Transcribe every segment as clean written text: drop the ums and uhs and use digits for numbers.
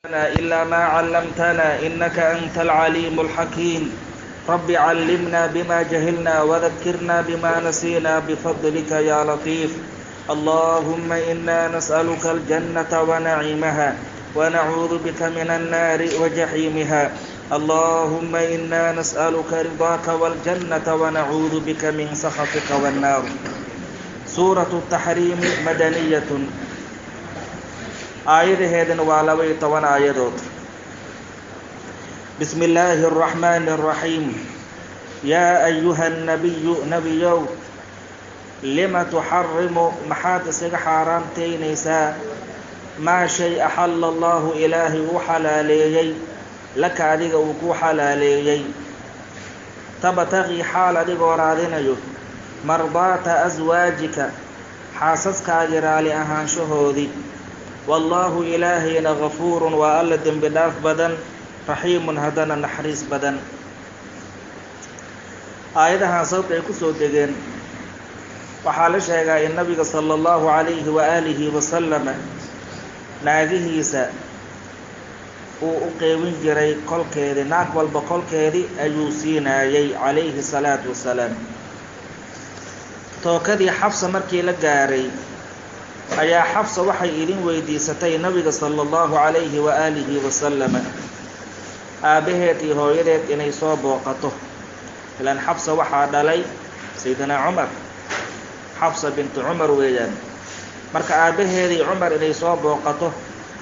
إلا ما علمتنا إنك أنت العليم الحكيم. رب علمنا بما جهلنا وذكرنا بما نسينا بفضلك يا لطيف. اللهم إنا نسألك الجنة ونعيمها ونعوذ بك من النار وجحيمها. اللهم إنا نسألك رضاك والجنة ونعوذ بك من سخطك والنار. سورة التحريم مدنية. Aayadaheedana waa 12 aayadood. Bismi illaahi araxmaani araxiim. Yaa ayuha nnabiyu, nebiyow, lima tuxarimu, maxaad isaga xaaraamteynaysaa, maa shay axalla allahu, ilaahay uu xalaaleeyey, laka, adiga uu ku xalaaleeyey? Tabtaqii, xaal adigoo raadinayo, mardaata aswaajika, xaasaskaagii raali ahaanshahoodii. Wallaahu, ilaahayna, gafuurun, waa alla dembi dhaaf badan, raxiimun, haddana naxariis badan. Aayadahan sababta ay ku soo degeen waxaa la sheegaa in nabiga sala allahu calayhi waaalihi wasalama naagihiisa uu u qeybin jiray kolkeedii, naag walba kolkeedii ayuu siinaayey calayhi salaatu wasalaam. Tookadii Xafsa markii la gaaray ayaa Xafsa waxay idin weydiisatay nabiga sala allahu calayhi waaalihi wasalama aabbaheed iyo hooyadeed inay soo booqato. Ilaan Xafsa waxaa dhalay Sayidina Cumar, Xafsa bintu Cumar weeyaan. Marka aabbaheedii Cumar inay soo booqato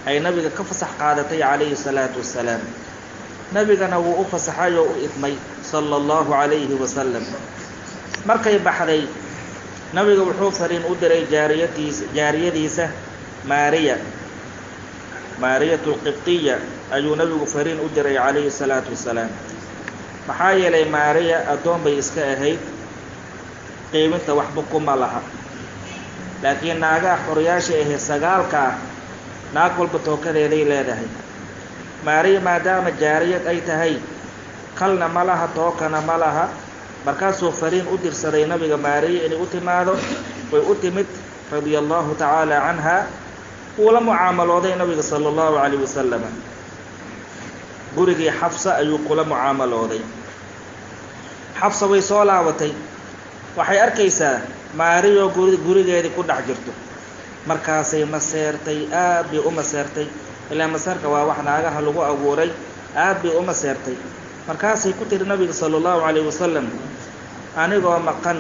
ay nabiga ka fasax qaadatay calayhi salaatu wassalaam. Nabigana wuu u fasaxay oo u idmay sala allahu calayhi wasalam. Markay baxday, nabiga wuxuu fariin u diray jaariyadiisa, jaariyadiisa Maariya, Maariyatu Alqibtiya ayuu nabigu fariin u diray calayhi salaatu wassalaam. Maxaa yeelay, Maariya addoon bay iska ahayd, qiiminta waxba kuma laha, laakiin naagaha xoryaasha ahee sagaalka ah naag walba tookadeeday leedahay. Maariya maadaama jaariyad ay tahay, kalna ma laha, tookana ma laha. Markaasuu fariin u dirsaday nabiga Maariya inay u timaado. Way u timid radia allahu tacaala canha. Wuu la mucaamalooday nabiga sala allahu calayh wasalam. Gurigii Xafsa ayuu kula mucaamalooday. Xafsa way soo laabatay, waxay arkaysaa Maariyo gurigeedii ku dhex jirto. Markaasay maseertay, aad bay u maseertay. Ilaa maseerka waa wax naagaha lagu abuuray. Aad bay u maseertay. Markaasay ku tiri nabiga sala allahu calayh wasalam: "Anigoo maqan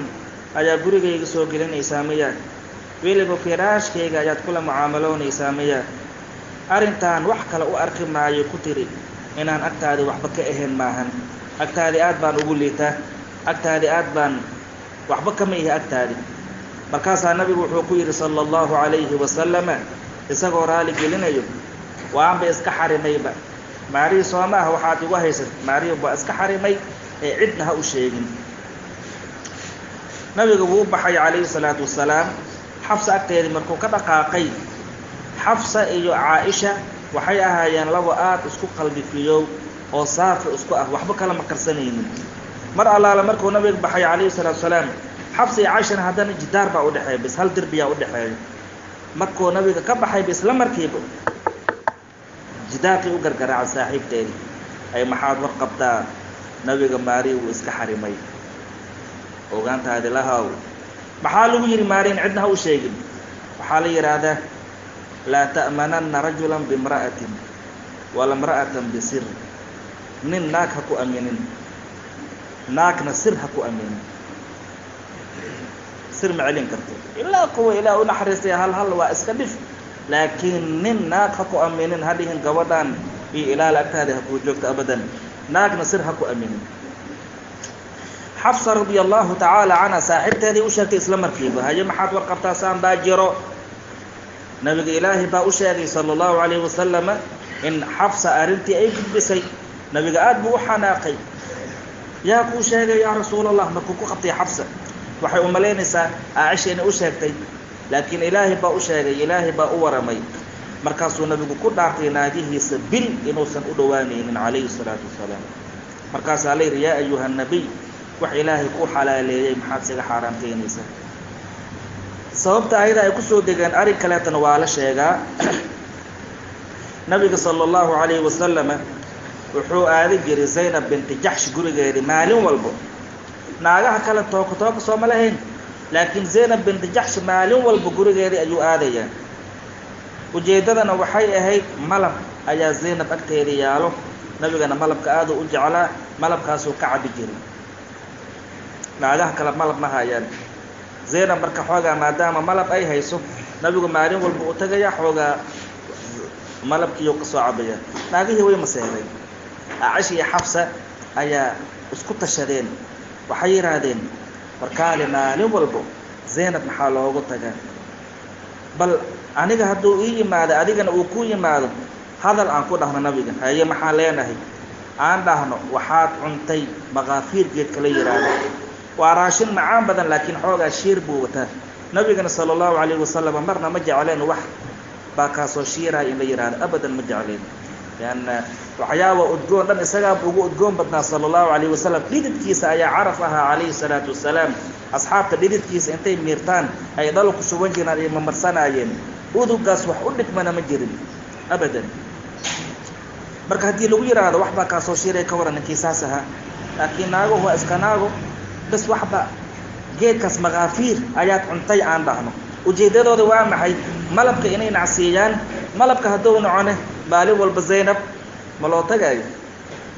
ayaa gurigayga soo gelinaysaa miyaa? Weliba firaashkayga ayaad kula mucaamaloonaysaa miyaa? Arrintan wax kale u arki maayo," ku tiri, "inaan agtaadii waxba ka ahayn maahan. Agtaadii aad baan ugu liitaa, agtaadii aad baan waxba kama ihi agtaadii." Markaasaa nabigu wuxuu ku yidhi sala allahu calayhi wasalama, isagoo raali gelinayo: "Waanba iska xarimayba, Maariya, soo ma ah waxaad igu haysat? Maariya waa iska xarimay ee cidna ha u sheegin." Nabiga wuu u baxay calayhi salaatu wasalaam. Xafsa agteedii markuu ka dhaqaaqay, Xafsa iyo Caa-isha waxay ahaayeen labo aad isku qalbi fiyow oo saafi isku ah, waxba kala ma qarsanaynin. Mar allaala markuu nabiga baxay calayhi salaatu wasalaam, Xafsa iyo Caaishana haddana jidaar baa udhexeeya, bis hal derbiyaa udhexeeya. Markuu nabiga ka baxayba, isla markiiba jidaarkii u gargaraacay saaxiibteedii ay: "Maxaad war qabtaa? Nabiga Maariya wuu iska xarimay, ogaantaadi lahaw." Maxaa lagu yidhi Maariyan? Cidna ha u sheegin. Waxaa la yidhaahdaa: laa ta'mananna rajulan biimra'atin wala imra'atan bisir. Nin naag ha ku aminin, naagna sir ha ku aminin. Sir ma celin karto, ilaa kuwa Ilaah u naxariistay hal hal waa iska dhif. Laakiin nin naag ha ku aminin, ha dhihin gabadhan iyo ilaal agtaada ha kuu joogto, abadan. Naagna sir ha ku aminin. Xafsa radia allahu tacaala canha saaxiibteedii u sheegtay isla markiiba: "Haye, maxaad war qabtaa? Saan baa jiro. Nabiga Ilaahi baa u sheegay sala allahu calayhi wasalama in Xafsa arrintii ay gudbisay." Nabiga aad buu u xanaaqay. "Yaa kuu sheegay, yaa rasuul Allah?" Markuu ku qabtay, Xafsa waxay u malaynaysaa Caaisha inay u sheegtay, laakiin Ilaahay baa u sheegay, Ilaahay baa u waramay. Markaasuu nabigu ku dhaartay naagihiisa bil inuusan u dhowaanaynin calayhi salaatu wasalaam. Markaasaa la yidhi: "Yaa ayuha nabiy, wax Ilaahay ku xalaaleeyey maxaad isaga xaaraamteynaysaa?" Sababta ayada ay ku soo degeen arrin kaleetana waa la sheegaa. Nabiga sala allahu calayhi wasalama wuxuu aadi jiray Zaynab binti Jaxsh gurigeedii maalin walbo. Naagaha kale tooko tooko sooma lahayn, laakiin Zaynab binti Jaxsh maalin walba gurigeedii ayuu aadayaa. Ujeeddadana waxay ahayd malab ayaa Zaynab agteeda yaalo, nabigana malabka aaduu u jeclaa, malabkaasuu ka cabi jiray. Naagaha kale malab ma hayaan. Zaynab marka xoogaa maadaama malab ay hayso, nabigu maalin walba u tagayaa, xoogaa malabkiiyuu ka soo cabaya. Naagihii way maseereen. Caaisha iyo Xafsa ayaa isku tashadeen, waxay yidhaahdeen warkaale maalin walbo Zaynab maxaa loogu tagaa? Bal aniga hadduu ii yimaado, adigana uu ku yimaado, hadal aan ku dhahno nabiga. Haye, maxaan leenahay? Aan dhahno waxaad cuntay makaafiir geedka la yidhaahdo, waa raashin macaan badan, laakiin xoogaa shiir buu wataa. Nabigana sala allahu calayhi wasalam marna ma jecleen wax baa kaasoo shiiraya in la yidhaahdo, abadan ma jecleen. Lianna waxyaaba udgoon dhan isagaaba ugu udgoon badnaa sala allahu calayhi wasalam. Dhididkiisa ayaa caraf ahaa calayhi salaatu wasalaam. Asxaabta dhididkiisa intay miirtaan ay dhalo ku shuban jiraan ay mamarsanaayeen, udugaas wax u dhigmana ma jirin abadan. Marka haddii lagu yidhaahdo wax baa kaasoo shiiraya, ka waran ninkii saas ahaa? Laakiin naago waa iska naago, bas waxba geedkaas makaafiir ayaad cuntay aan dhahno. Ujeeddadooda waa maxay? Malabka inay nacsiiyaan. Malabka hadduu nocone maalin walba Zaynab ma loo tagaayo.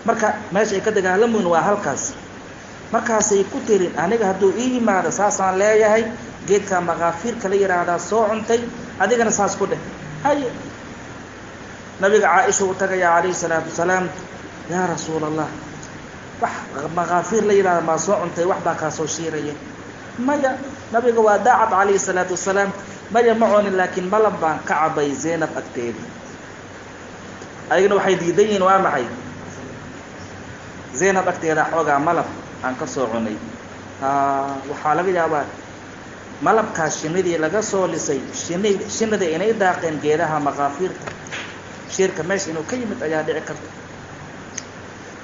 Marka meesha ay ka dagaalamoyn waa halkaas. Markaasay ku tirin aniga hadduu ii yimaado saasaan leeyahay, geedkaa makaafiirka la yidhaahdaa soo cuntay, adigana saas ku dheh. Haye, nabiga Caaisha u tagayaa calayhi salaatu wasalaam, yaa rasuul allah, wax makaafiir la yidhahda maa soo cuntay, wax baa kaasoo shiiraya? Maya, nabiga waa daacad calayhi salaatu wasalaam. Maya, ma cunin, laakiin malab baan ka cabay Zaynab agteeda. Ayagana waxay diidan yihiin waa maxay? Zaynab agteeda xoogaa malab aan ka soo cunay. Waxaa laga yaabaa malabkaas shinnidii laga soo lisay, shinnida inay daaqeen geedaha makaafiirta, shiirka meesha inuu ka yimid ayaa dhici karta.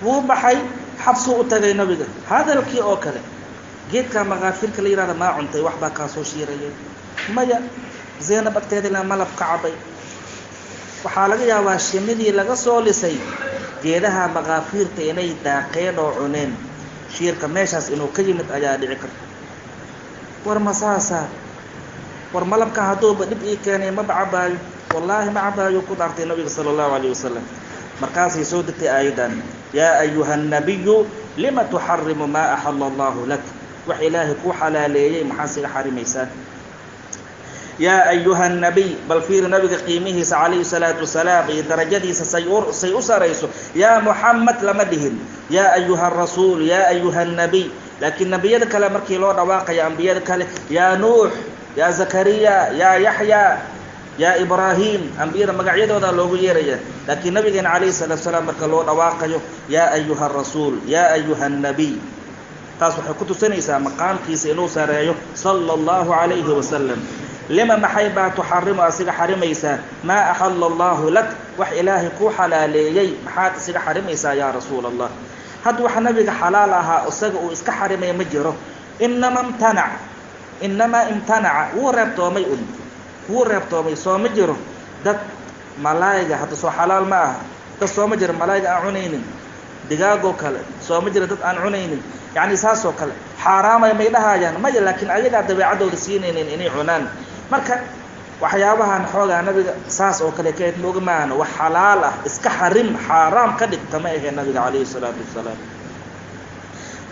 Wuu baxay, Xabsuu u tagay nabiga, hadalkii oo kale, geedkaa makaafiirka la yidhahda maa cuntay, wax baa kaasoo shiiraya? Maya, Zaynab agteeda ilaa malab ka cabay. Waxaa laga yaabaa shinnidii laga soo lisay geedaha makaafiirta inay daaqeen oo cuneen, shiirka meeshaas inuu ka yimid ayaa dhici karta. War masaasa, war malabkan hadduuba dhib ii keenay maba cabaayo, wallaahi ma cabaayo, ku dhaartay nabiga sala allahu calayhi wasalam. Markaasay soo degtay aayaddan, yaa ayuha annabiyu lima tuxarimu maa axalla allahu lak, wax ilaahay kuu xalaaleeyey maxaa siga xarimaysaa? Yaa ayuha annabiy, bal fiiri nabiga qiimihiisa calayhi salaatu wasalaam iyo darajadiisa say u sarayso. Yaa Muxamed lama dhihin, yaa ayuha arasuul, yaa ayuha annabiy. Laakiin nebiyada kale markii loo dhawaaqayo, ambiyada kale, yaa Nuux, yaa Zakariya, yaa Yaxya, yaa Ibraahim, ambiyada magacyadoodaa loogu yeeraya. Laakiin nabigeena calayhi salaatu wasalaam marka loo dhawaaqayo, yaa ayuha arasuul, yaa ayuha annabiy. Taas waxay ku tusinaysaa maqaamkiisa inuu sareeyo sala allahu calayhi wasalam. Lima maxay baa tuxarimu asiga xarimaysaa maa axalla allahu lak, wax ilaahay kuu xalaaleeyey maxaad isiga xarimaysaa yaa rasuul allah? Hadda waxa nabiga xalaal ahaa isaga uu iska xarimaya ma jiro. Inama imtanac, inamaa imtanaca, wuu reebtoomay un, wuu reebtoomay, soo ma jiro dad malaayga hadda soo xalaal ma aha, dad soo ma jiro malaayga aan cunaynin, digaagoo kale soo ma jiro dad aan cunaynin, yacni saasoo kale xaaraamay may dhahayaan? Maya, laakiin ayagaa dabeecaddooda siinaynin inay cunaan. Marka waxyaabahan xoogaa nabiga saas oo kale kaed mooga maahno, wax xalaal ah iska xarim xaaraam ka dhig kama aheen nabiga calayhi salaatu wasalaam.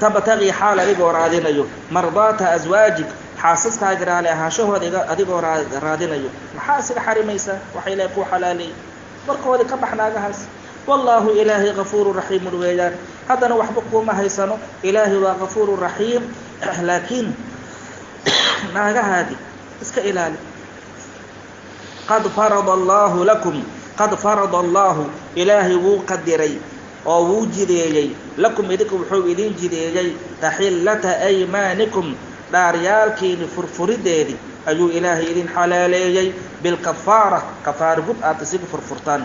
Tabtaqii xaal adigoo raadinayo mardaata aswaajig, xaasaskaaga raali ahaanshahooda adigoo raadinayo, maxaa isaga xarimaysaa waxa ilaahay kuu xalaaleeyey? Warkoodii ka bax naagahaas. Wallaahu ilaahay kafuuru raxiimun weeyaan. Haddana waxba kuuma haysano, ilaahay waa kafuuru raxiim, laakiin naagahaadi iska ilaali. Qad farada allaahu lakum, qad farada allaahu, ilaahay wuu qadiray oo wuu jideeyey, lakum idinka wuxuu idin jideeyey, taxillata aymaanikum, dhaaryaalkiini furfurideedii ayuu ilaahay idin xalaaleeyey, bilkafaara, kafaara gud aad isiga furfurtaan.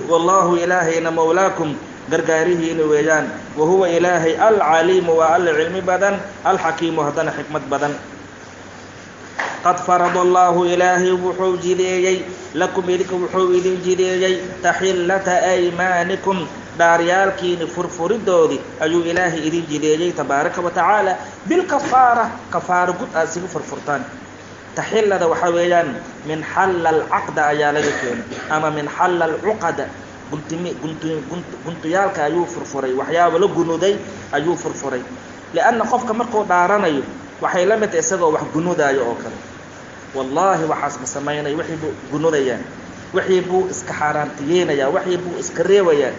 Wallaahu ilaahayna mowlaakum, gargaarihiina weeyaan. Wa huwa ilaahay alcaliimu, waa alla cilmi badan, alxakiimu, haddana xikmad badan. Qad farada Allaahu, Ilaahay wuxuu jideeyey, lakum, idinka wuxuu idin jideeyey, taxillata aymaanikum, dhaaryaalkiini furfuridoodii ayuu Ilaahay idin jideeyey tabaaraka wa tacaala, bilkafaara, kafaaro gud aad isigu furfurtaan. Taxillada waxaa weeyaan min xalla alcaqda ayaa laga keenay, ama min xalla alcuqada, guntimi guntu guntuyaalka ayuu furfuray, waxyaaba la gunuday ayuu furfuray. Lianna qofka markuu dhaaranayo waxay la mid tahay isagoo wax gunudaayo oo kale. Wallaahi waxaas ma samaynay, wixii buu gunudayaa, wixii buu iska xaaraantiyeynayaa, wixii buu iska reebayaa.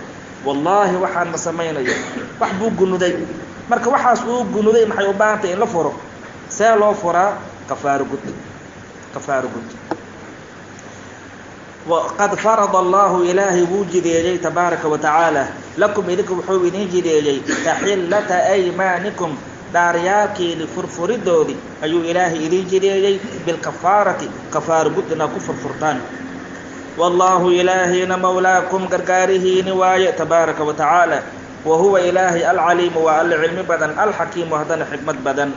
Wallaahi waxaan ma samaynayo, wax buu gunuday. Marka waxaas uu gunuday maxay u baahantay in la furo? See loo furaa? Kafaaro gud, kafaaro gud. Qad farada Allahu, Ilaahay wuu jideeyey tabaaraka wa tacaala, lakum, idinka wuxuu idin jideeyey, taxillata aymaanikum, dhaaryaalkiini furfuridoodii ayuu Ilaahay idin jideeyey, bilkafaarati, kafaaro gud inaad ku furfurtaan. Wallaahu, Ilaahayna, mawlaakum, gargaarihiini waaye tabaaraka wa tacaala. Wa huwa Ilaahay alcaliimu, waa Alle cilmi badan, alxakiimu, haddana xikmad badan.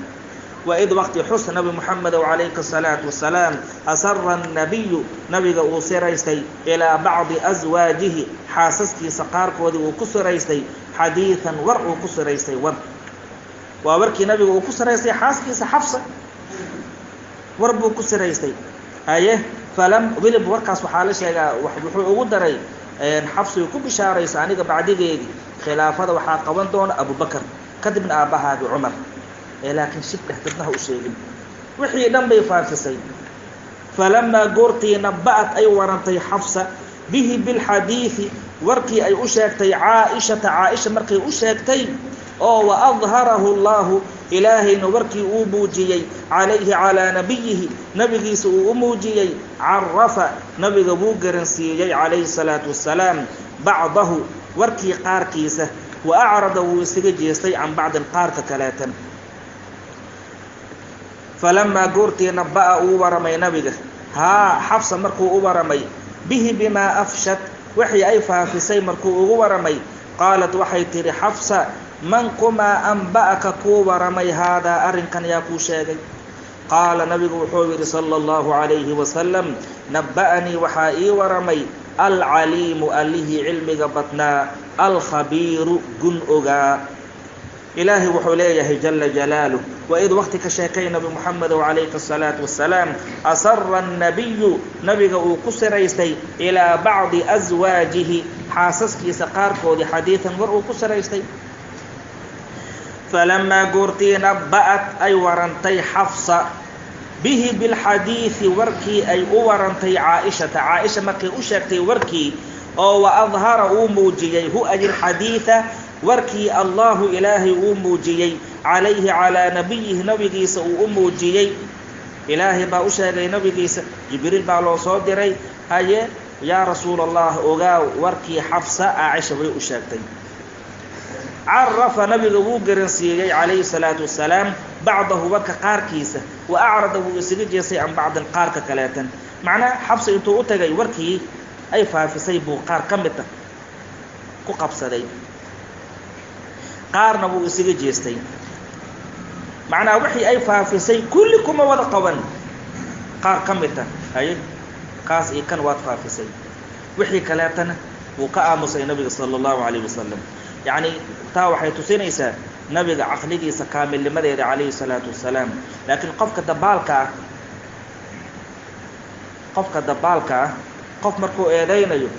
Waid waqti xus, Nabi Muxamedow calayka asalaatu wasalaam, asara annabiyu, nabiga uu siraystay, ilaa bacdi aswaajihi, xaasaskiisa qaarkoodii uu ku siraystay, xadiidan, war uu ku siraystay. War waa warkii nabiga uu ku siraystay xaaskiisa Xafsa, war buu ku siraystay. Haye, falam welib warkaas waxaa la sheegaa wuxuu ugu daray Xafsigu ku bishaaraysa, aniga bacdigeedii khilaafada waxaa qaban doona Abubakar, kadibna aabbahaagi Cumar, ee laakiin shib dheh, dadnaha u sheegin. Wixii dhan bay faafisay. Falamaa goortii naba'at, ay warantay Xafsa, bihi bilxadiidi, warkii ay u sheegtay Caaishata, Caaisha markay u sheegtay oo wa adharahu Allahu, Ilaahayna warkii uu muujiyey, calayhi calaa nabiyihi, nabigiisa uu u muujiyey, carafa, nabiga wuu garansiiyey calayhi salaatu wassalaam, bacdahu, warkii qaarkiisa, wa acrada, wuu isaga jeestay, can bacdin, qaarka kaleetan. Falamaa goortii naba'a, uu waramay nabiga, haa Xafsa markuu u waramay, bihi bimaa afshat, wixii ay faafisay markuu ugu waramay, qaalat, waxay tidhi Xafsa, man kumaa anba'aka, kuu waramay, haadaa, arrinkan yaa kuu sheegay? Qaala, nabigu wuxuu yidhi sala Allahu calayhi wasalam, nabba'anii, waxaa ii waramay, alcaliimu, allihii cilmiga badnaa, alkhabiiru, gun ogaa. Ilaahay wuxuu leeyahay jala jalaaluh, waid waqti ka sheekay, Nabi Muxamedow calayka asalaatu wassalaam, asara annabiyu, nabiga uu ku siraystay, ilaa bacdi aswaajihi, xaasaskiisa qaarkoodii, xadiidan, war uu ku siraystay. Falamaa goortii nabba'at, ay warantay Xafsa, bihi bilxadiidi, warkii ay u warantay Caaishata, Caaisha markay u sheegtay warkii oo wa adhara, uu muujiyey, hu ajilxadiida, warkii, Allahu, Ilaahay uu muujiyey, calayhi calaa nabiyihi, nabigiisa uu u muujiyey. Ilaahay baa u sheegay nabigiisa, Jibriil baa loo soo diray. Haye, yaa Rasuul Allah, ogaaw warkii Xafsa Caaisha way u sheegtay. Carafa, nabiga wuu garansiiyey calayhi salaatu wasalaam, bacdahu, warka qaarkiisa, wa acrada, wuu isaga jeestay, can bacdin, qaarka kaleetan. Macnaha Xafsa intuu u tagay warkii ay faafisay buu qaar ka mid ah ku qabsaday, qaarna wuu isaga jeestay. Macnaha wixii ay faafisay kulli kuma wada qaban, qaar ka mid ah, haye, kaas iyo kan waad faafisay, wixii kaleetana wuu ka aamusay nabiga sala Allahu calayh wasalam. Yacni taa waxay tusinaysaa nabiga caqligiisa kaamilnimadeeda calayhi salaatu wasalaam. Laakiin qofka dabaalka ah, qofka dabaalka ah, qof markuu eedaynayo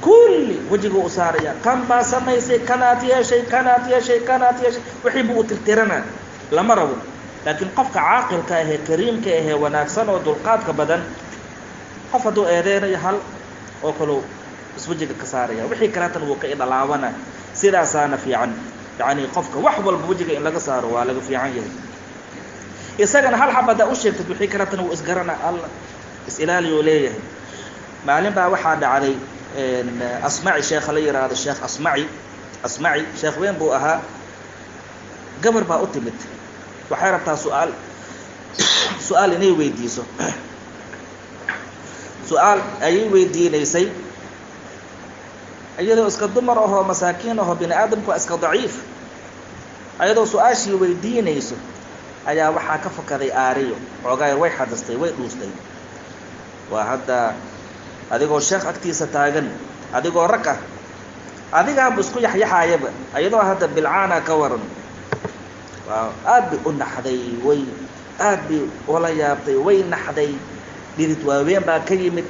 kulli wejiguu u saaraya, kan baa samaysay, kanaad yeeshay, kanaad yeeshay, kanaad yeeshay, wixii buu u tirtiranaa. Lama rabo. Laakiin qofka caaqilka ahee, kariimka ahee, wanaagsan oo dulqaadka badan, qof hadduu eedeynayo hal oo kaleu iswejiga ka saaraya, wixii kaleetana wuu ka idhalaabana. Sidaasaana fiican. Yacni qofka wax walba wejiga in laga saaro waa laga fiican yahay. Isagana hal xab haddaa u sheegtid, wixii kaleetana wuu isgarana, Alla is-ilaaliyuu leeyahay. Maalin baa waxaa dhacday Asmaci, sheekha la yidhaahdo Sheekh Asmaci, Asmaci sheekh weyn buu ahaa. Gabar baa u timid, waxay rabtaa su-aal inay weydiiso. Su-aal ayay weydiinaysay, iyadoo iska dumar ahoo masaakiin ahoo bini aadamku waa iska daciif. Ayadoo su-aashii weydiinayso Ayaa waxaa ka fakaday aariyo xoogaay, way xadastay, way dhuustay. Waa hadda adigoo sheekh agtiisa taagan, adigoo rag ah, adigaaba isku yaxyaxaayaba, ayadoo hadda bilcaana ka waran. Waa aad bay u naxday, way aad bay ula yaabtay, way naxday, dhidid waaweyn baa ka yimid.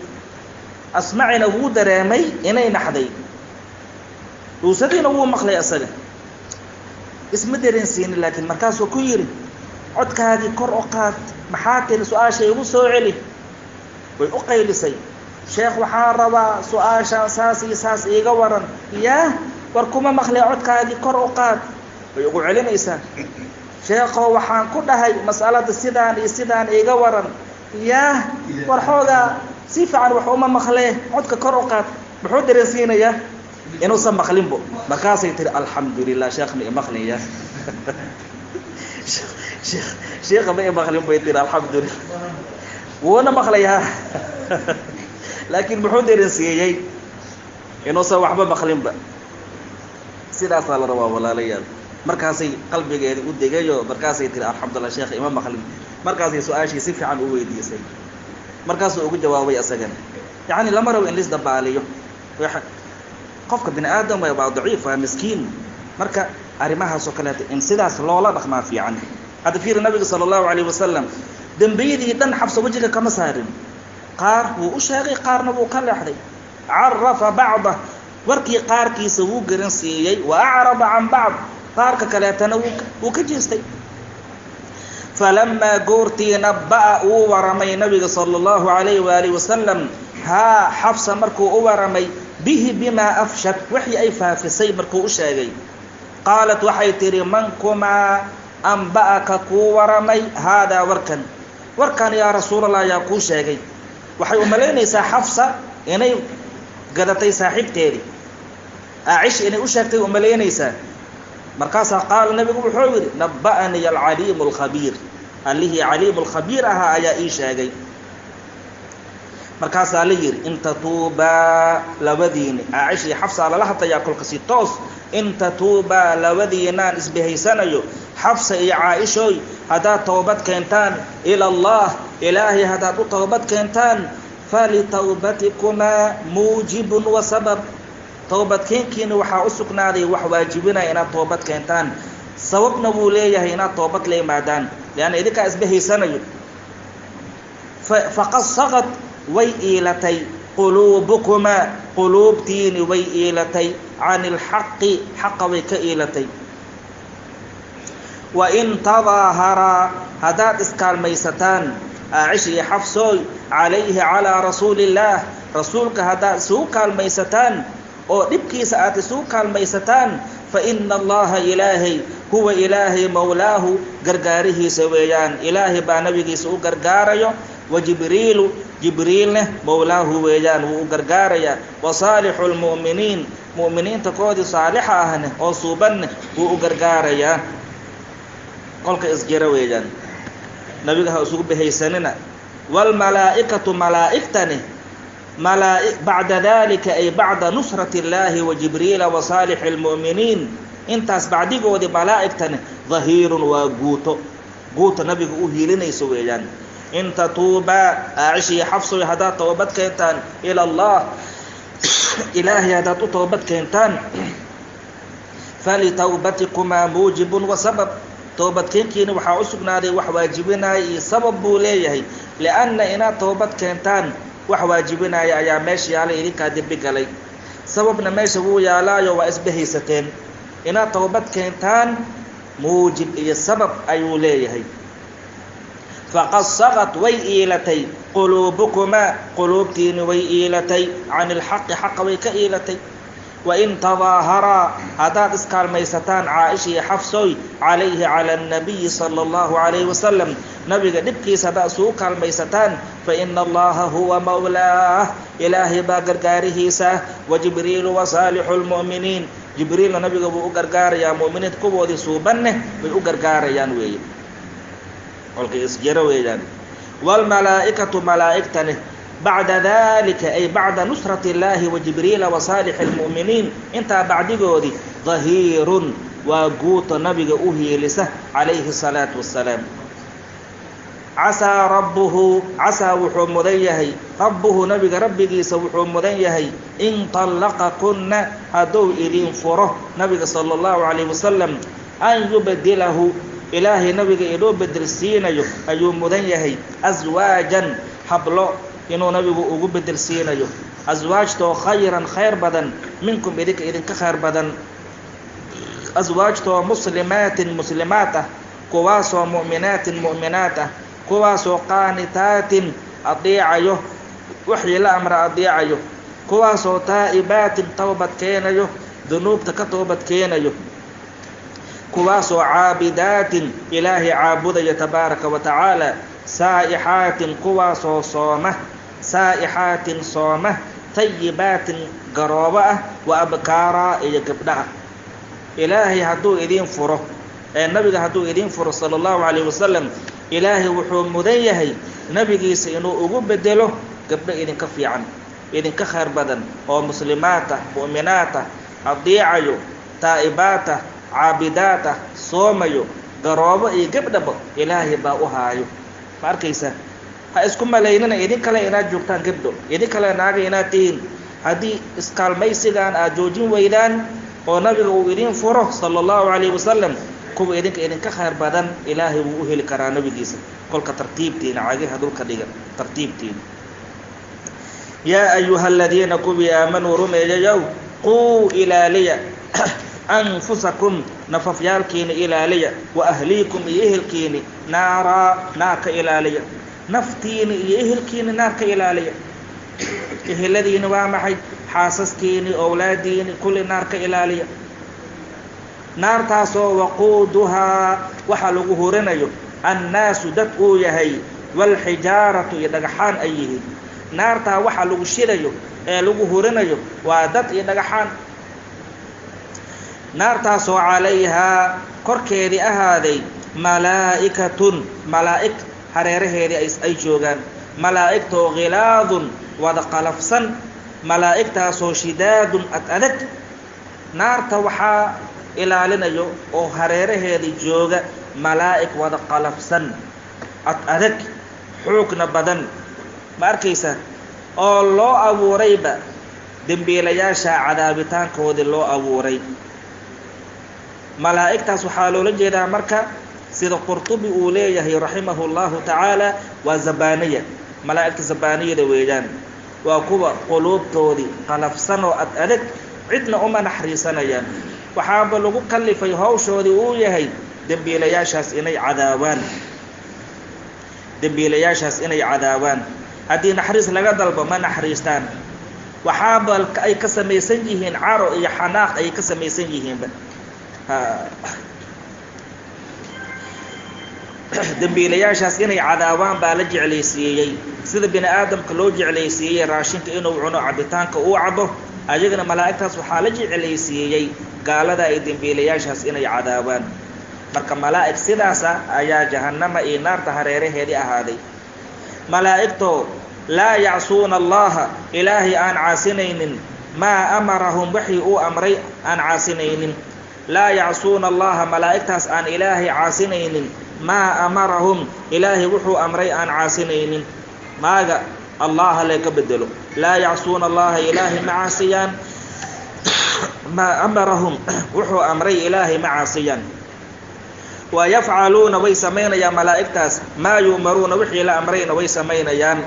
Asmacina wuu dareemay inay naxday, dhuusadiina wuu maqlay, asaga isma dareensiinin, laakiin markaasuu ku yidhi: "Codkaagii kor u qaad, maxaa tiri? Su-aasha igu soo celi." Way u qaylisay: "Sheekh, waxaan rabaa su-aashaan saas iyo saas iiga waran." "Yaa, war kuma maqlay, codkaagii kor u qaad." Way ugu celinaysaa: "Sheekhow, waxaan ku dhahay mas'alada sidaan iyo sidaan iiga waran." "Yaa, war xoogaa si fiican wax uma maqlee, codka kor u qaad." Muxuu dareensiinayaa? Inuusan maqlinbo. Markaasay tiri: "Alxamdulilah, sheekh ma imaqlinya, sheekha ma imaqlin," bay tiri. "Alxamdulilah, wuuna maqlayaa." Laakiin muxuu dareensiiyey? Inuusan waxba maqlinba. Sidaasaa la rabaa, walaalayaal. Markaasay qalbigeedi u degayo, markaasay tiri: "Alxamdulillah, sheekha ima maqlin." Markaasay su-aashii si fiican u weydiisay, markaasuu ugu jawaabay asagana. Yacni lama rabo in lisdabaaliyo. Qofka bini aadam waa daciif, waa miskiin. Marka arrimahaas oo kaleeto in sidaas loola dhaqmaa fiican. Hadda fiiri, nabiga sala allahu alayh wasalam dembiyadii dhan Xabsa wejiga kama saarin. Qaar wuu u sheegay, qaarna wuu ka leexday. Carafa bacda, warkii qaarkiisa wuu garan siiyey, wa acrada can bacd, qaarka kaleetana wuu ka jeestay. Falamaa goortii naba'a uu waramay nabiga sala allahu alayh waalihi wasalam haa Xafsa, markuu u waramay, bihi bimaa afshat, wixii ay faafisay markuu u sheegay, qaalat waxay tidhi: "Man kumaa amba'aka kuu waramay haadaa warkan? Warkan, yaa rasuulallah, yaa kuu sheegay?" Waxay u malaynaysaa Xafsa inay gadatay saaxiibteedii Aacisha, inay u sheegtay u malaynaysaa. Markaasaa qaala nabigu wuxuu yidhi: "Naba'anii alcaliimu alkhabiir, allihii caliimu alkhabiir ahaa ayaa ii sheegay." Markaasaa la yidhi: "In tatuubaa," labadiini Caaisha iyo Xafsaa lala hadlayaa kolka si toos. "In tatuubaa," labadiinaan isbahaysanayo, Xafsa iyo Caaishooy, haddaad towbad keentaan, ila Allah, ilaahay haddaad u towbad keentaan, falitawbatikumaa muujibun wa sabab, towbadkeenkiina waxaa u sugnaaday wax waajibinaya inaad toobad keentaan, sababna wuu leeyahay inaad toobad la yimaadaan, leanna idinkaa isbahaysanayo. Faqad saqad, way iilatay, quluubukumaa, quluubtiini way iilatay, can ilxaqi, xaqa way ka iilatay. Wain tadaaharaa, haddaad iskaalmaysataan, Aacisha iyo Xafsooy, calayhi, calaa rasuuli illaah, rasuulka haddaad isugu kaalmaysataan oo dhibkiisa aad isugu kaalmaysataan, fa ina allaha, ilaahay, huwa ilaahay mowlaahu, gargaarihiisa weeyaan. Ilaahay baa nabigiisa u gargaarayo. Wa Jibriilu, Jibriilne mowlaahu weeyaan, wuu u gargaarayaa. Wa saalixu lmu'miniin, mu'miniinta koodii saalixa ahne oo suubanne wuu u gargaarayaa. Kolka isjira weeyaan, nabiga ha isugu bahaysanina. Waalmalaa'ikatu, malaa'igtani, malaa bacda dalika, ay bacda nusrati illaahi wa Jibriila wa saalixi lmu'miniin, intaas bacdigoodii malaa'igtani dahiirun, waa guuto, guuta nabiga u hiilinayso weeyaan. In tatuubaa, Aacisha iyo Xafsoy, haddaad toobad keentaan, ila allah, ilaahay haddaad u toobad keentaan, falitawbatikumaa muujibun wa sabab, toobadkeenkiina waxaa u sugnaaday wax waajibinaya iyo sabab buu leeyahay, lianna inaad toobad keentaan wax waajibinaya ayaa meesha yaalay, idinkaa dembi galay. Sababna meesha wuu yaalaayo, waa isbahaysateen. Inaad toobad keentaan muujib iyo sabab ayuu leeyahay. Faqad saqad, way iilatay, quluubukumaa, quluubtiini way iilatay, can ilxaqi, xaqa way ka iilatay. Wain tadaaharaa, haddaad iskaalmaysataan, Caaisha iyo Xafsoy, calayhi, cala annabiyi sala allahu calayhi wasalam, nabiga dhibkiisa haddaad isugu kaalmaysataan, fa ina allaha huwa mawlaah, ilaahay baa gargaarihiisa, wa Jibriilu wa saalixu lmu'miniin, Jibriilna nabiga wuu u gargaarayaa, mu'miniinta kuwoodii suubanne way u gargaarayaan weeye. Kolka isjiro weeyaan. Waalmalaa'ikatu, malaa'igtani, bacda dalika, ay bacda nusrati illaahi wa Jibriila wa saalixi lmu'miniin, intaa bacdigoodii dahiirun, waa guuta nabiga u hiilisa calayhi الsalaatu wassalaam. Casaa rabbuhu, casaa wuxuu mudan yahay, rabbuhu nabiga rabbigiisa wuxuu mudan yahay, in طallaqakunna hadduu idin furo nabiga sala allahu calayh wasalam, an yubdilahu, ilaahay nabiga inuu bedelsiinayo ayuu mudan yahay, aswaajan hablo inuu nabigu ugu bedelsiinayo, aswaajtoo khayran khayr badan, minkum idinka idinka khayr badan, aswaajtoo muslimaatin muslimaat ah, kuwaasoo mu'minaatin mu'minaat ah, kuwaasoo qaanitaatin adeecayo wixii la amra adeecayo, kuwaasoo taa'ibaatin towbad keenayo, dunuubta ka toobad keenayo, kuwaasoo caabidaatin ilaahay caabudaya tabaaraka wa tacaala, saa'ixaatin kuwaasoo sooma, saa'ixaatin sooma, tayibaatin garoobo ah, wa abkaaraa iyo gabdha ah. Ilaahay hadduu idiin furo, ee nabiga hadduu idiin furo sala allahu calayh wasalam, ilaahay wuxuu mudan yahay nabigiisa inuu ugu bedelo gabdho idinka fiican, idinka khayr badan, oo muslimaat ah, mu'minaat ah, adiicayo, taa'ibaat ah, caabidaat ah, soomayo, garoobo iyo gabdhaba ilaahay baa u haayo. Ma arkaysa? Ha isku malaynina idin kale inaad joogtaan gabdho, idin kale naaga inaad tihiin. Haddii iskaalmaysigan aad joojin weydaan oo nabiga uu idiin furo sala allahu calayh wasalam, kuwa idinka idinka khayr badan ilaahay wuu u heli karaa nabigiisa. Kolka tartiibtiina cagaha dhulka dhiga, tartiibtiina. Yaa ayuha aladiina kuwii aamanuu rumeeyayow, quu ilaaliya anfusakum nafafyaalkiina ilaaliya, wa ahliikum iyo ehelkiini, naaraa naar ka ilaaliya, naftiini iyo ehelkiini naar ka ilaaliya. Eheladiini waa maxay? Xaasaskiini, owlaadiini, kulli naar ka ilaaliya. Naartaasoo waquuduhaa waxaa lagu hurinayo annaasu dad uu yahay, waalxijaaratu iyo dhagaxaan ay yihiin. Naartaa waxa lagu shidayo ee lagu hurinayo waa dad iyo dhagaxaan. Naartaasoo calayhaa korkeedii ahaaday malaa'ikatun malaa'ig, hareeraheedii ay joogaan, malaa'igtoo khilaadun wada qalafsan, malaa'igtaasoo shidaadun ad adag. Naarta waxaa ilaalinayo oo hareeraheedii jooga malaa'ig wada qalafsan, ad adag, xoogna badan. Ma arkaysa? Oo loo abuurayba dembiilayaasha cadaabitaankoodii loo abuuray. Malaa'igtaas waxaa loola jeedaa marka, sida Qurtubi uu leeyahay raximahu llahu tacaala, waa zabaaniya, malaa'igta zabaaniyada weeyaan. Waa kuwa quluubtoodii qalafsan oo ad adag, cidna uma naxariisanayaan. Waxaaba lagu kalifay hawshoodii uu yahay dembiilayaashaas inay cadaabaan, dembiilayaashaas inay cadaabaan. Haddii naxariis laga dalbo ma naxariistaan. Waxaaba ay ka samaysan yihiin caro iyo xanaaq ay ka samaysan yihiinba. Dembiilayaashaas inay cadaabaan baa la jeclaysiiyey, sida bini aadamka loo jeclaysiiyey raashinka inuu cuno, cabitaanka uu cabo, ayagana malaa'igtaas waxaa la jeclaysiiyey gaalada ay dembiilayaashaas inay cadaabaan. Marka malaa'ig sidaasa ayaa jahannama iyo naarta hareeraheedii ahaaday. Malaa'igtoo laa yacsuuna allaha, ilaahay aan caasinaynin, maa amarahum wixii uu amray aan caasinaynin. Laa yacsuuna allaha, malaa'igtaas aan ilaahay caasinaynin, maa amarahum ilaahay wuxuu amray aan caasinaynin. Maaga allaha lee ka bedelo, laa yacsuuna allaha ilaahay ma caasiyaan, maa amarahum wuxuu amray ilaahay ma caasiyaan. Wa yafcaluuna way samaynayaan malaa'igtaas maa yu'maruuna wixii la amrayna way samaynayaan.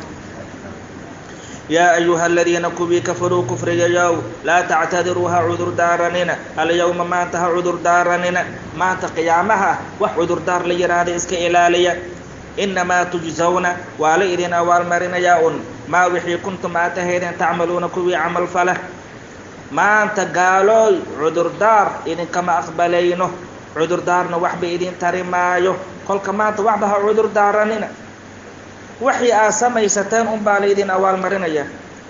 Yaa ayuha aladiina kuwii kafaruu kufriyayow, laa tactadiruu ha cudur daaranina, alyawma maanta ha cudur daaranina. Maanta qiyaamaha wax cudurdaar la yidhaahda iska ilaaliya. Innamaa tujsawna waa la idin abaalmarinayaa un maa wixii kuntum aad ahaydeen tacmaluuna kuwii camal fala. Maanta gaalooy cudurdaar idinkama aqbalayno, cudurdaarna waxba idin tari maayo. Kolka maanta waxba ha cudur daaranina, wixii aad samaysateen unbaa laydin abaalmarinaya.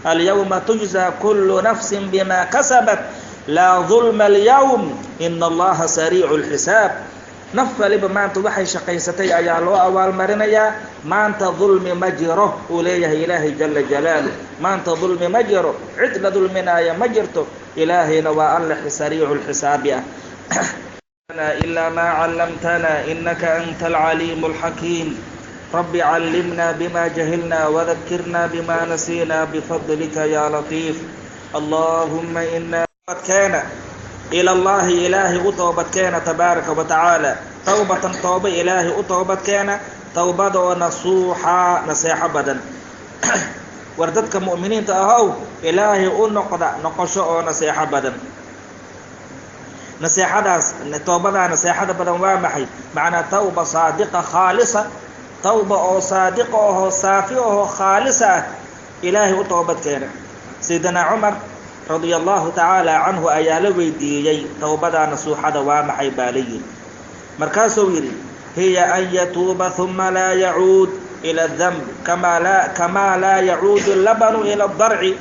Alyawma tujzaa kullu nafsin bimaa kasabat laa dulma alyawm ina allaha sariicu lxisaab. Naf waliba maanta waxay shaqaysatay ayaa loo abaalmarinayaa. Maanta dulmi ma jiro uu leeyahay ilaahay jala jalaaluh. Maanta dulmi ma jiro, cid la dulminaaya ma jirto. Ilaahayna waa alle sariicu lxisaabi ah. Ilaa maa callamtana inaka anta alcaliimu alxakiim. Rabbi callimna bima jahilna wadakirna bima nasiina bifadlika ya latiif. Allahuma ina keena ila allahi, ilaahay u toobadkeena, tabaaraka wa tacaala, towbatan tooba, ilaahay u toobadkeena towbadoo nasuuxa, naseexo badan. War dadka mu'miniinta ahow, ilaahay u noqda noqosho oo naseexo badan. Naseexadaas, towbadaa naseexada badan waa maxay? Macnaa tawba saadiqa khaalisa, tawba oo saadiqa ahoo saafi ahoo khaalisa ah, ilaahay u toobadkeena. Sayidina Cumar radia allahu tacaala canhu ayaa la weydiiyey, towbadaa nasuuxada waa maxay baa la yidhi. Markaasuu yidhi: hiya an yatuuba huma laa yacuud ila damb kamaa laa yacuudu labanu ila darci.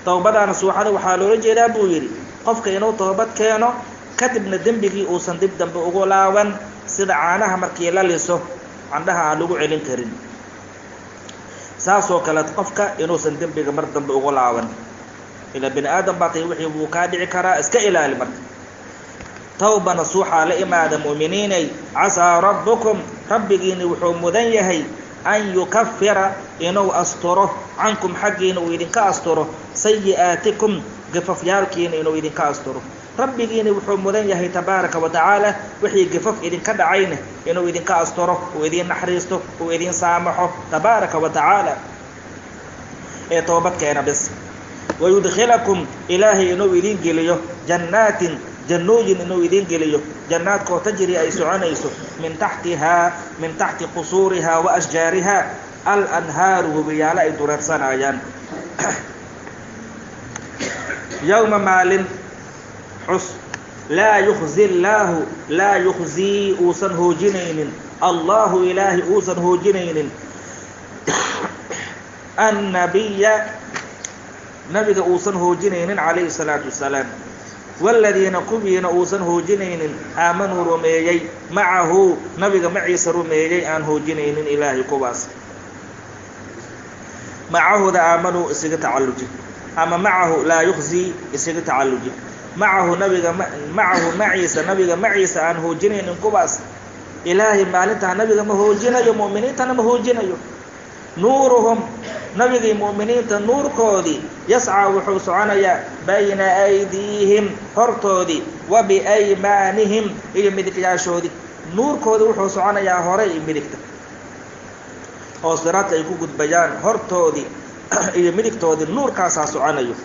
Towbadaa nasuuxada waxaa loola jeedaa, buu yidhi, qofka inuu toobad keeno, kadibna dembigii uusan dib dambe ugu laaban, sida caanaha markii la liso candhaha aan lagu celin karin, saasoo kale qofka inuusan dembiga mar dambe ugu laaban. Ilaa bini aadam baa tahay, wixii wuu kaa dhici karaa, iska ilaali. Marka tawba nasuuxaa la imaada, mu'miniinay. Casaa rabbukum, rabbigiini wuxuu mudan yahay, an yukafira, inuu asturo, cankum, xaggiina uu idinka asturo, sayi'aatikum, gafafyaalkiina inuu idinka asturo. Rabbigiini wuxuu mudan yahay tabaaraka wa tacaala wixii gafaf idinka dhacayna inuu idinka asturo, uu idin naxariisto, uu idin saamaxo tabaaraka wa tacaala, ee toobadkeena bis. Wayudkhilakum, ilaahay inuu idin geliyo, jannaatin, jannooyin inuu idin geliyo, jannaadkoo tajri, ay soconayso, min taxtihaa, min taxti qusuurihaa wa ashjaarihaa, alanhaaru, webiyaalo ay dureersanayaan. Yowma, maalin xus, laa yukhzi llaahu, laa yukhzii, uusan hoojinaynin, allahu, ilaahay uusan hoojinaynin, annabiya, nabiga uusan hoojinaynin calayhi salaatu wasalaam, waaladiina, kuwiina uusan hoojinaynin, aamanuu, rumeeyey, macahu, nabiga maciisa rumeeyey, aan hoojinaynin ilaahay kuwaas. Macahuda aamanuu isaga tacalluji, ama macahu laa yukhzii isaga tacalluji. Macahu, nabiga, macahu, maciisa, nabiga maciisa aan hoojinaynin kuwaas. Ilaahay maalintaa nabiga ma hoojinayo, mu'miniintana ma hoojinayo. Nuuruhum, nabigii mu'miniinta nuurkoodii, yascaa, wuxuu soconayaa, bayna aydiihim, hortoodii, wa biaymaanihim, iyo midigyaashoodii. Nuurkoodii wuxuu soconayaa hore iyo midigta, oo siraadka ay ku gudbayaan, hortoodii iyo midigtoodii nuurkaasaa soconayo.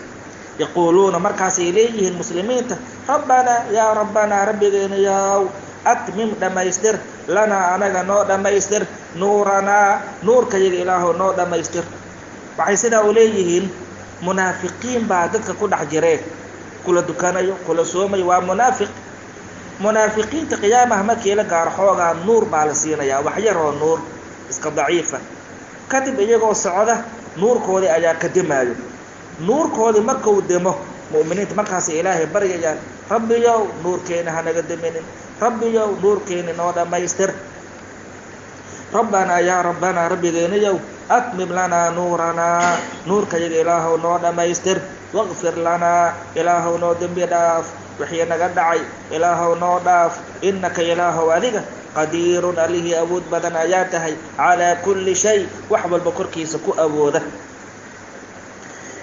Yaquuluuna, markaasay leeyihiin muslimiinta: rabbanaa, yaa rabbanaa, rabbigeena yaw, atmim, dhammaystir, lanaa, anaga noo dhammaystir, nuuranaa, nuurkayaga ilaahow noo dhammaystir. Waxay sidaa u leeyihiin, munaafiqiin baa dadka ku dhex jiree, kula dukanayo, kula soomayo, waa munaafiq. Munaafiqiinta qiyaamaha markii la gaaro, xoogaa nuur baa la siinayaa, wax yaroo nuur iska daciifa. Kadib iyagoo socda nuurkoodii ayaa ka demaayo. Nuurkoodii markuu demo, mu'miniinta markaasay ilaahay baryayaan: rabbiyow, nuurkeena hanaga deminin, rabbiyow, nuurkeeni noo dhammaystir. Rabbanaa, yaa rabbanaa, rabbigeeniyow, atmim lanaa nuuranaa, nuurkayaga ilaahow noo dhammaystir, waqfir lanaa, ilaahow noo dembi dhaaf wixii naga dhacay, ilaahow noo dhaaf, innaka, ilaahow adiga, qadiirun, allihii awood badan ayaa tahay, calaa kulli shay, wax walba korkiisa ku awooda.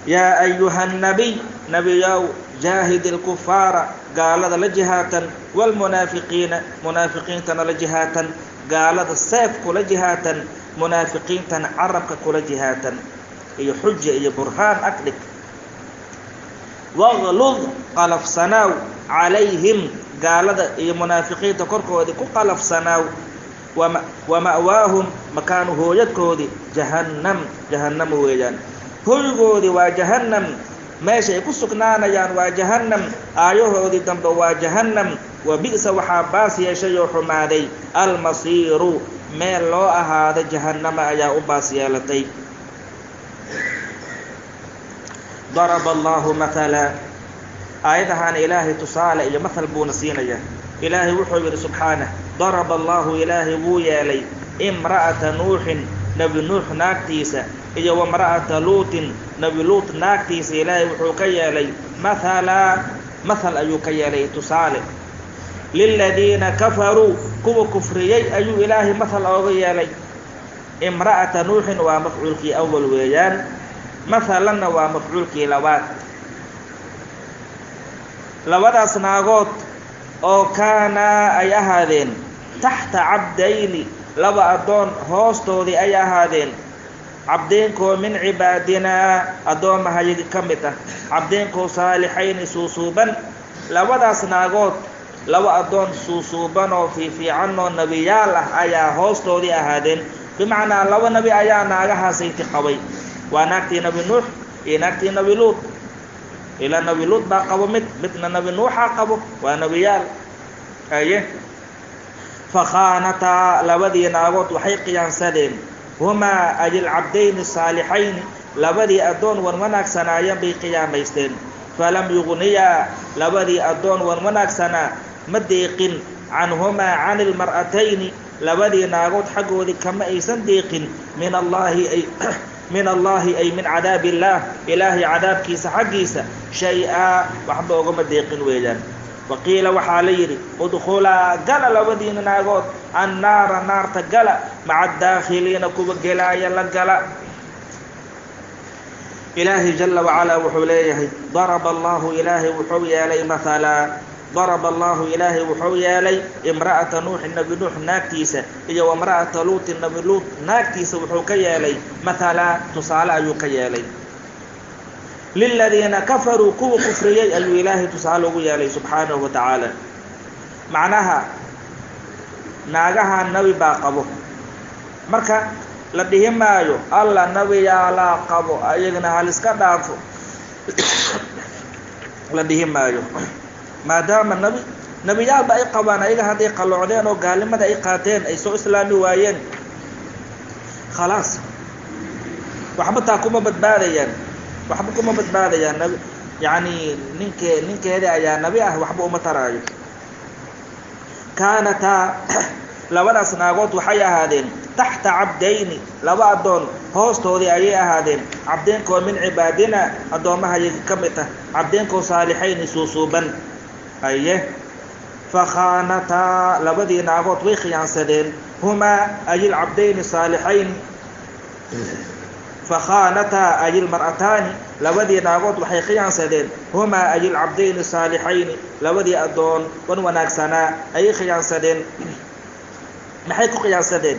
Yaa ayuha nabiy, nebiyow, jaahid ilkufaara, gaalada la jihaatan, waalmunaafiqiina, munaafiqiintana la jihaatan. Gaalada seef kula jihaatan, munaafiqiintana carabka kula jihaatan, iyo xuja iyo burhaan agdhig. Waqlud, qalafsanaaw, calayhim, gaalada iyo munaafiqiinta korkoodii ku qalafsanaaw. Wa ma'waahum, makaanu hooyadkoodii, jahannam, jahannam weeyaan. Hoygoodii waa jahannam, meesha ay ku sugnaanayaan waa jahannam, aayahoodii dambe waa jahannam. Wa bi'sa, waxaa baas yeeshay oo xumaaday, almasiiru, meel loo ahaada jahannama ayaa u baas yeelatay. Daraba allahu mathala, aayadahaan ilaahay tusaale iyo mathal buuna siinayaa. Ilaahay wuxuu yidhi subxaanah: daraba allahu, ilaahay wuu yeelay, imra'ata Nuuxin, nebi Nuux naagtiisa, iyo wamra'ata Luutin, nebi Luut naagtiisa. Ilaahay wuxuu ka yeelay mathalaa, mathal ayuu ka yeelay, tusaale. Liladiina kafaruu, kuwa kufriyey ayuu ilaahay mathal ooga yeelay. Imra'ata Nuuxin waa mafcuulkii awal weeyaan, mathalanna waa mafcuulkii labaad. Labadaas naagood oo kaanaa ay ahaadeen taxta cabdayni, laba addoon hoostoodii ay ahaadeen, cabdeynkoo min cibaadinaa addoommahayagi ka mid ah, cabdeynkoo saalixayni suusuuban. Labadaas naagood laba addoon suusuuban oo fiifiican oo nebiyaal ah ayaa hoostoodii ahaadeen. Bimacnaa laba nebi ayaa naagahaasayти qabay, waa naagtii Nebi Nuux iyo naagtii Nebi Luud. Ilaa Nebi Luud baa qabo mid, midna Nebi Nuuxaa qabo, waa nebiyaal. Aye, fakhaanataa labadii naagood waxay qiyaansadeen, humaa ay ilcabdayni saalixayni, labadii addoon wan wanaagsanaayeen bay qiyaamaysteen. Falam yugniyaa, labadii addoon wan wanaagsanaa ma deeqin, canhumaa cani ilmar'atayni, labadii naagood xaggoodii kama aysan deeqin, min allaahi ay min allaahi ay min cadaabi illaah, ilaahay cadaabkiisa xaggiisa, shay-aa waxba ogama deeqin weeyaan. Waqiila waxaa la yidhi, udkhulaa gala labadiina naagood, annaara naarta gala, maca addaakhiliina kuwa gelaaya la gala. Ilaahay jala wacalaa wuxuu leeyahay, daraba allaahu, ilaahay wuxuu yeelay mathalaa, daraba allaahu, ilaahay wuxuu yeelay imra'ata Nuuxin, Nebi Nuux naagtiisa, iyo wamra'ata Luutin, Nebi Luut naagtiisa wuxuu ka yeelay mathalaa, tusaale ayuu ka yeelay. Liladiina kafaruu, kuwa kufriyey ayuu ilaahay tusaale ugu yeelay subxaanahu wa tacaala. Macnaha naagaha nebi baa qabo, marka la dhihi maayo alla nebiyaalaa qabo ayagana haliska dhaafo, la dhihi maayo, maadaama nebi nebiyaalba ay qabaan. Ayaga hadday qalloocdeen oo gaalnimada ay qaateen, ay soo islaami waayeen, khalaas waxba taa kuma badbaadayaan, waxba kuma badbaadayaan. Nabi yacni ninke ninkeeda ayaa nabi ah, waxba uma taraayo. Kaanataa, labadaas naagood waxay ahaadeen taxta cabdayni, laba addoon hoostoodii ayay ahaadeen, cabdeynkoo min cibaadina addoommahayagi ka mid ah, cabdeynkoo saalixayni suusuuban. Haye, fakhaanataa, labadii naagood way khiyaansadeen, humaa ay ilcabdayni saalixayni, fakhaanataa ay ilmar'ataani, labadii naagood waxay khiyaansadeen, humaa ay ilcabdayni saalixayni, labadii addoon wan wanaagsanaa ayay khiyaansadeen. Maxay ku khiyaansadeen?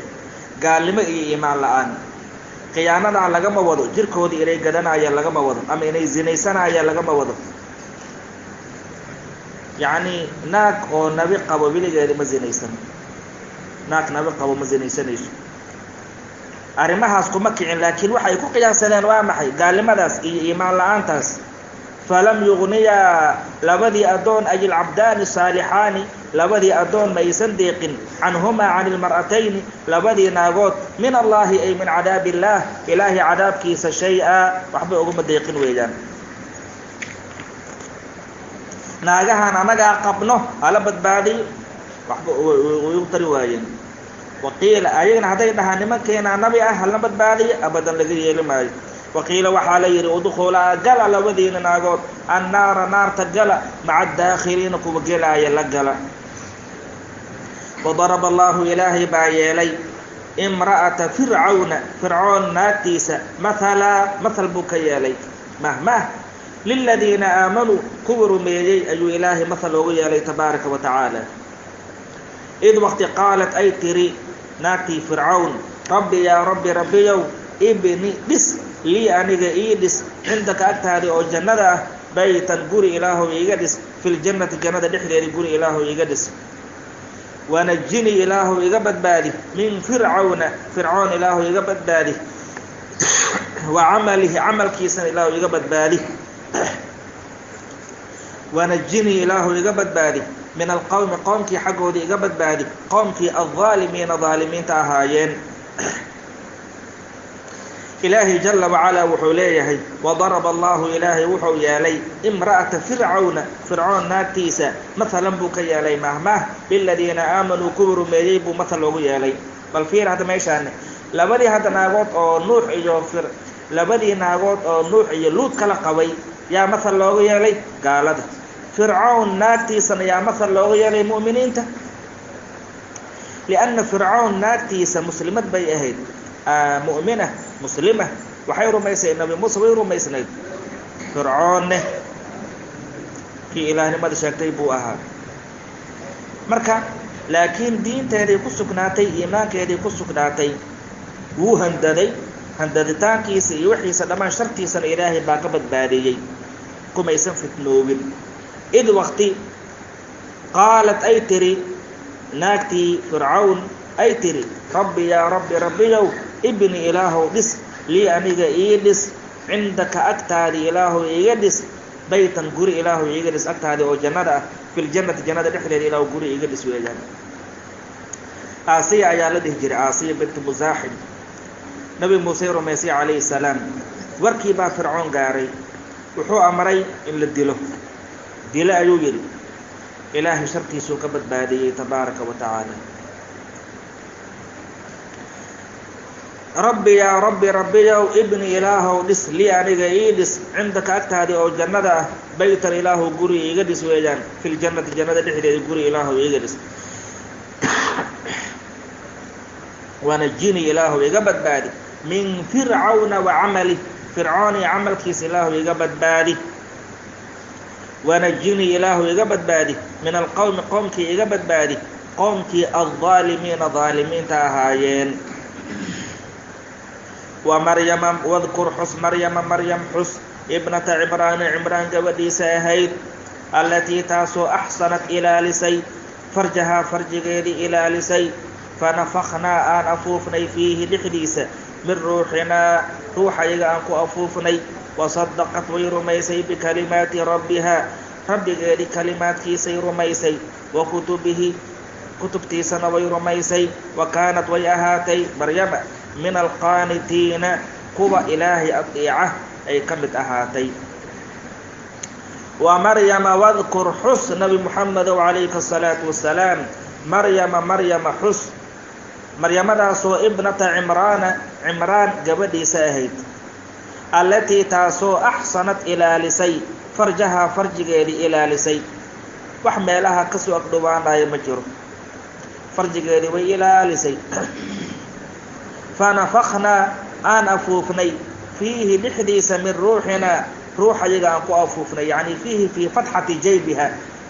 Gaalnimo iyo iimaan la-aan. Khiyaanadaa lagama wado jirkoodii inay gadanayaan lagama wado, ama inay zinaysanayaan lagama wado. Yacnii naag oo nabi qabo weligeeda ma zinaysan, naag nabi qabo ma zinaysanayso, arrimahaas kuma kicin. Laakiin waxay ku qiyaansadeen waa maxay? Gaalnimadaas iyo iimaan la-aantaas. Falam yugniyaa, labadii addoon ay ilcabdaani saalixaani, labadii addoon ma aysan deeqin, canhumaa cani ilmar'atayni, labadii naagood, min allaahi ay min cadaabi illaah, ilaahay cadaabkiisa, shay-a waxba uguma deeqin weeyaan. Naagahan annagaa qabno hala badbaadiyo, waxba ugu tari waayeen. Waqiila, ayagana hadday dhahaan nimankeenaa nabi ah halna badbaadiyo, abadan laga yeeli maayo. Waqiila waxaa la yidhi, udkhulaa gala labadiina naagood, annaara naarta gala, maca addaakhiliina kuwa gelaaya la gala. Wadaraba allaahu, ilaahay baa yeelay, imra'ata Fircawna, Fircoon naagtiisa, mathalaa, mathal buu ka yeelay, mahmah, liladiina aamanuu, kuwa rumeeyey ayuu ilaahay mathal oogu yeelay tabaaraka wa tacaala. Id waqti qaalat ay tiri naagtii Fircawn, rabbi yaa rabbi, rabbiyow, ibni dhis, lii aniga ii dhis, cindaka agtaadii oo jannada ah, baytan guri ilaahow iiga dhis, filjannati jannada dhexdeeda guri ilaahow iiga dhis, wanajini ilaahow iga badbaadi, min Fircawna Fircoon ilaahow iga badbaadi, wa camalihi camalkiisana ilaahow iga badbaadi, wanajinii ilaahow iga badbaadi, min alqowmi qowmkii xaggoodii iga badbaadi, qowmkii aldaalimiina daalimiinta ahaayeen. Ilaahay jala wacalaa wuxuu leeyahay, wadaraba allaahu, ilaahay wuxuu yeelay, imra'ata Fircawna, Fircoon naagtiisa, mathalan buu ka yeelay, mahmah, liladiina aamanuu kuwa rumeeyey buu mathal loogu yeelay. Bal fiir hadda meeshaan, labadii hadda naagood oo Nuux iyo labadii naagood oo Nuux iyo Luud kala qabay yaa mathal loogu yeelay gaalada, Fircawn naagtiisana yaa mathal loogu yeelay mu'miniinta, lianna Fircawn naagtiisa muslimad bay ahayd. Mu'mina muslima waxay rumaysay Nabi Muuse, way rumaysnayd. Fircoonne kii ilaahnimada sheegtay buu ahaa. Marka laakiin diinteeday ku sugnaatay, iimaankeeday ku sugnaatay. Wuu handaday, handaditaankiisa iyo wixiisa dhammaan shartiisana Ilaahay baa ka badbaadiyey, kumaysan fitnoobin. Id waqti qaalat ay tiri naagtii Fircawn, ay tiri: "Rabbi yaa rabbi, rabbiyow, ibni, ilaahow dhis, lii aniga ii dhis, cindaka agtaadii ilaahow iiga dhis, baytan guri ilaahow iiga dhis agtaadii oo jannada ah, filjannati jannada dhexdeeda ilaahow guri iiga dhis" weeyaan. Aasiya ayaa la dhihi jiray, Aasiya bintu Musaaxib. Nabi Muuse rumaysay calayhi salaam. Warkii baa Fircoon gaaray, wuxuu amray in la dilo. Dilo ayuu yidhi. Ilaahay shartiisuu ka badbaadiyey tabaaraka wa tacaala. "Rabbi yaa rabbi, rabbiyow, ibni, ilaahow dhis, lii aniga ii dhis, cindaka agtaadii oo jannada ah, baytan ilaahow guri iiga dhis weeyaan, filjannati jannada dhexdeeda guri ilaahow iiga dhis, wanajini ilaahow iga badbaadi, min fircawna wa camali, fircoon iyo camalkiisa ilaahow iga badbaadi, wanajini ilaahow iga badbaadi, min alqowmi qowmkii iga badbaadi, qowmkii aldaalimiina daalimiinta ahaayeen." Wa Maryama, wadkur xus, Maryama Maryam xus, ibnata Cimraana Cimraan gabadhiisa ahayd, allatii taasoo axsanat ilaalisay, farjahaa farjigeedii ilaalisay, fanafaknaa aan afuufnay, fiihi dhexdiisa, min ruuxinaa ruuxayaga aan ku afuufnay, wasadaqat way rumaysay, bikalimaati rabbihaa rabbigeedii kalimaadkiisay rumaysay, wa kutubihi kutubtiisana way rumaysay, wa kaanat way ahaatay Maryama min alqaanitiina kuwa Ilaahay adiica ay ka mid ahaatay. Wa Maryama, wadkur xus, Nabi Muxamedow calayka asalaatu wassalaam, Maryama Maryama xus, Maryamadaasoo ibnata Cimraana Cimraan gabadhiisa ahayd, allatii taasoo axsanad ilaalisay, farjahaa farjigeedii ilaalisay. Wax meelaha kasoo agdhowaanaya ma jiro, farjigeedii way ilaalisay. Fanafaknaa aan afuufnay, fiihi dhexdiisa, min ruuxinaa ruuxayaga aan ku afuufnay, yacni fiihi fii fatxati jaybiha,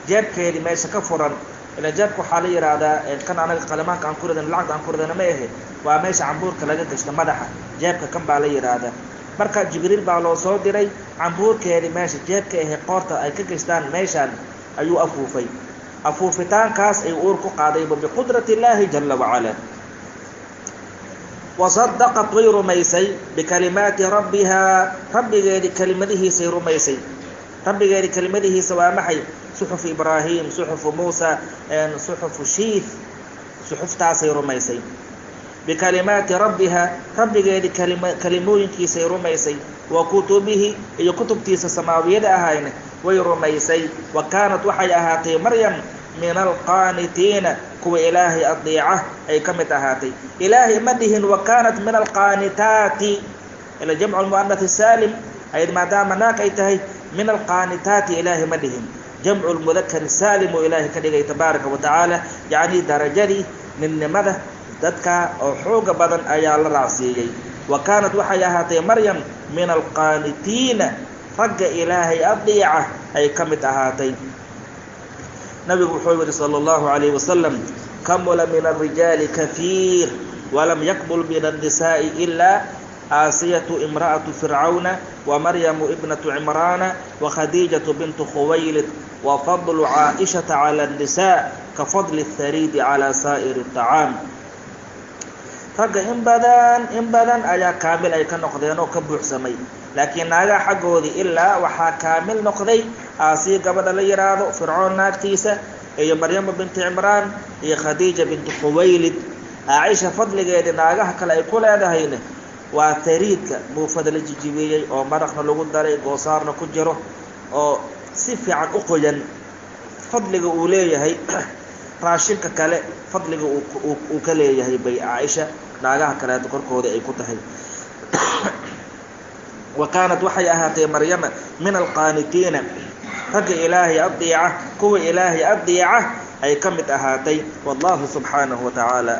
jeebkeedii meesha ka furan. Ila jeebka waxaa la yidhaahdaa kan anaga qalimaanka aan ku ridan, lacagta aan ku ridana ma ahe, waa meesha cambuurka laga gashto madaxa, jeebka kan baa la yidhaahdaa. Marka Jibriil baa loo soo diray, cambuurkeedii meesha jeebka ahe qoorta ay ka gashtaan meeshaan ayuu afuufay. Afuufitaankaas ay uur ku qaadayba biqudrati illaahi jala wacalaa. Wasadaqat way rumaysay, bikalimaati rabbihaa rabbigeedii kelimadihiisay rumaysay. Rabbigeedii kelimadihiisa waa maxay? Suxufu Ibraahim, suxufu Muusa, suxufu Shiith, suxuftaasay rumaysay. Bikalimaati rabbihaa rabbigeedii kalimooyinkiisay rumaysay, wa kutubihi iyo kutubtiisa samaawiyada ahayna way rumaysay. Wa kaanat waxay ahaatay Maryam min alqaanitiina kuwa Ilaahay adiica ay ka mid ahaatay. Ilaahay ma dhihin wa kaanat min alqaanitaati, ila jamcu lmu'anath saalim ayd maadaama naag ay tahay, min alqaanitaati Ilaahay ma dhihin. Jamcu lmudakari saalim oo Ilaahay ka dhigay tabaaraka wa tacaala, yacni darajadii ninnimada dadka oo xooga badan ayaa la raacsiiyey. Wa kaanat waxay ahaatay Maryam min alqaanitiina ragga Ilaahay adiica ay ka mid ahaatay. Nabigu wuxuu yihi sala allahu calayhi wasalam: "Kamula min alrijaali kahiir, walam yakmul min annisaa'i ilaa Aasiyatu imra'atu Fircawna, wa Maryamu ibnatu Cimraana, wa Khadiijatu bintu Khuwaylid, wa fadlu Caa'ishata cala annisaa ka fadli athariidi calaa saa'iri aطacaam." Ragga in badan in badan ayaa kaamil ay ka noqdeen oo ka buuxsamay, laakiin naagaha xaggoodii ilaa waxaa kaamil noqday Aasiya gabadha la yidhaahdo, Fircoon naagtiisa, iyo Maryama binti Cimraan, iyo Khadiija bintu Khuwaylid. Caaisha fadligeedii naagaha kale ay ku leedahayna waa tariidka muufada la jijibiyey oo maraqna lagu daray, goosaarna ku jiro oo si fiican u qoyan, fadliga uu leeyahay raashinka kale fadliga uu ka leeyahay bay Caaisha naagaha kaleeto korkooda ay ku tahay. Wa kaanat waxay ahaatay Maryama min alqaanitiina ragga Ilaahay adiica, kuwa Ilaahay adiica ay ka mid ahaatay. Wallahu subxaanahu wa tacaala.